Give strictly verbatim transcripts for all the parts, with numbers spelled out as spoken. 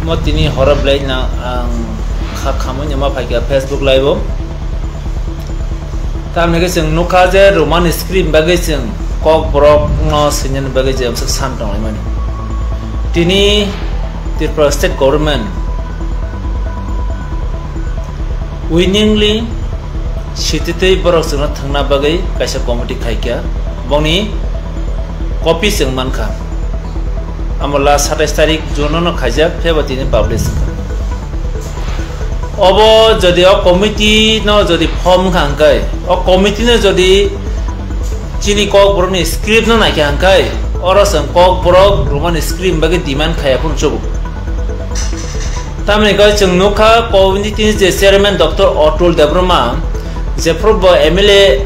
Mo tini horo belai na ang kha khamui no ma phaikha Facebook live o. Tamni khe chwng nukha je Roman script bagwi chwng Kokborok no swinani bagwi je bwswk san tonglaimani. Tini Tripura state government willingly sititwi borok chwngno thwngna bagwi kaisa committee khaikha, bongni copy chwng mankha. Amo last satais tarik June no khaijak, phiyaba tini publish wngkha. Obo jodi o committee no jodi form wngkha hwnkhe, o committee no jodi chini Kokborokni script no naikha hwnkhe, oro chwng Kokborok Roman script bagwi demand khaiya phano chubuk. Tamni hwnkhe chwng nukha committee ni je chairman Doctor Atul Debbarma, jephru bo M L A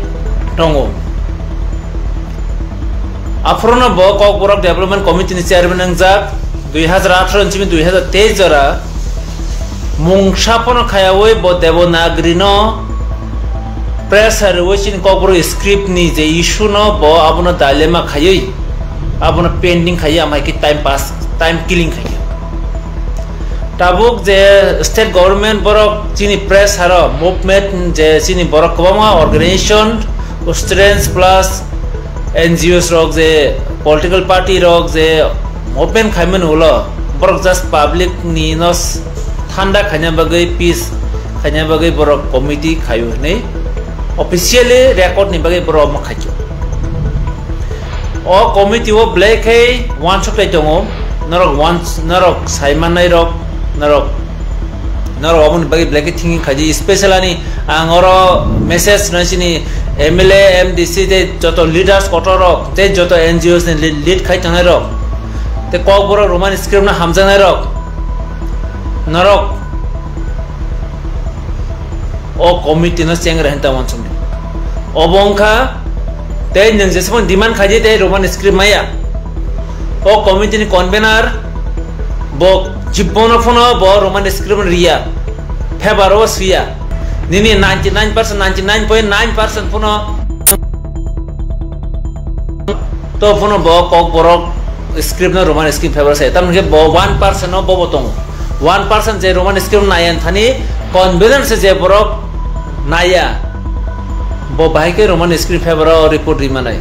tongo. Aphuru no bo Kokborok Development Committee ni chairman wngjak, dui hazar atharo ni simi dui hazar teis jora mungsa phano khayaui bo Devanagari no pressure rwui chini Kokborok script ni je issue no bo abono dilemma khaiwi abono pending khaiwi amhai khe time pass, time killing khaikha. Tabuk je state government borok chini press haro movement je chini borok kwbangma organization, students plus N G Os rok je political party rok je movement khaimani ulo borok just public ni no s-, thanda khaina bagwi, peace khaina bagwi borok committee khaio hinwi officially record ni bagwi borok omo khaikho. O committee o belai khe uansuk lai tongo, norok uans-, norok sai mannai rok, norok, norok oboni bagwi belai khe thinking khaidi, special ani ang oro message rwnai chini M L A, M D C tei joto leaders kotor rok tei joto N G Os ni lead, lead khai tongnai rok tei Kokborok Roman script no hamjaknai rok, norok o committee no cheng rehenta uansukni. Obo wngkha tei nwng jesukno demand khaidi tei Roman script maya. O committee ni convener bo jibono phano bo Roman script no riya, favor o swiya. Nini ninety nine percent, ninety nine point nine percent phano to phano bo Kokborok script no Roman script favor saya. Tamni khe bo one percent no bobo tongo. One percent je Roman script naya thani confidence je borok naya. Bo bahai khe Roman script favor o report ri manai.